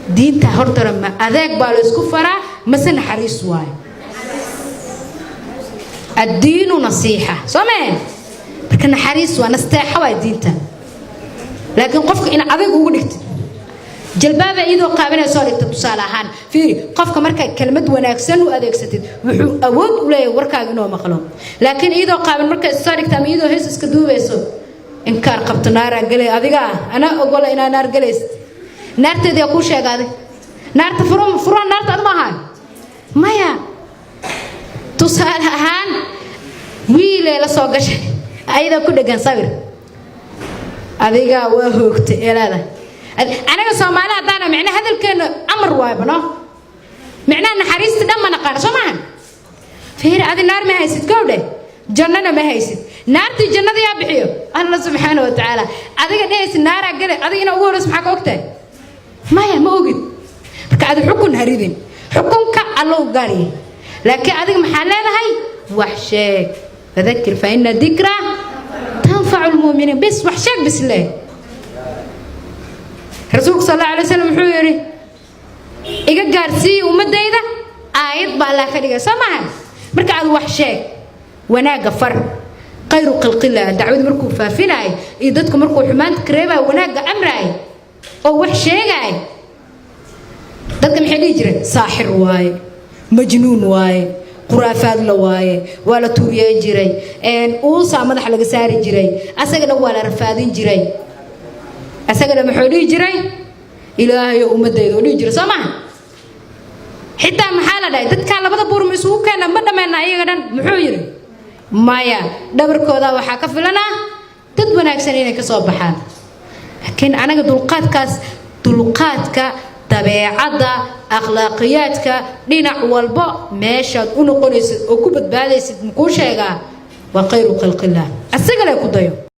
Diinta hortara ma adeeg baa la isku faraa mase naxariis waayo? Addiinu nasiixa, soo mee? Marka naxariis waa nasteexa, waa diinta. Laakiin qofka in adag ugu dhigtid jalbaaba iyadoo qaabanaya soo dhigta, tusaale ahaan, fiiri, qofka markaa kelmad wanaagsan u adeegsatid, wuxuu awood u leeyahay warkaaga inuu maqlo. Laakiin iyadoo qaaban markaa soo dhigta ama iyadoo hees iska duubayso, inkaar qabto, naaraa gelay adiga ah, anaa ogola inaa naar gelaysid. Naarteeda yaa kuu sheegaaday? Naarta furo furaha naarta ad ma ahaan maya. Tusaale ahaan, wiilee la soo gashay ayadoo ku dhegan sawir, adiga waa hoogtay ee leedahay. Anaga Soomaali haddaana, micnaha hadalkeena amar waayba, no, micnaha naxariista dhan ma naqaano, soo maahan? Fiiri, adi naar ma haysid, gowdhe, jannana ma haysid. Naartii jannada yaa bixiyo? Alla subxaana wa tacaala. Adiga dhehaysid naaraa gale, adiga inaa ugu horreysa maxaa ka ogtahay? Maya, ma ogid. Marka adi xukun haridin, xukunka Alla u gaaryahay. Laakiin adiga maxaa leedahay? Wax sheeg. فذكر فإن الذكرى تنفع المؤمنين. Bis wax sheeg, bis leh. Rasuulku sal Allahu alay wasalam wuxuu yidhi: "Iga gaarsiiya ummadayda aayad baa Allah ka dhigay." Soo maaha? Marka aad wax sheeg, wanaagga far. Khayru khalqillah dacwada markuu faafinaay iyo dadku markuu xumaanta ka reebaayo, wanaagga amraay oo wax sheegaay, dadka maxay dhihi jireen? Saaxir waaye, majnuun waaye, khuraafaadla waaye. Waa la tuuriyeyn jiray, uusaa madaxa laga saari jiray, asaga dhan waa la rafaadin jiray. Asaga dhan muxuu dhihi jiray? "Ilaahayo ummadayda" oo dhihi jiray, soo maha? Xitaa maxaa la dhahay? Dadkaa labada buur ma isugu keena, ma dhammayna ayaga dhan? Muxuu yidhi? Maya, dhabarkooda waxaa ka filanaa dad wanaagsan inay ka soo baxaan. Laakiin anaga dulqaadkaas, dulqaadka, dabeecadda, akhlaaqiyaadka, dhinac walbo meeshaad u noqonaysid oo ku badbaadaysid, makuu sheegaa? Waa khayru khalqillah, asaga le ku dayo.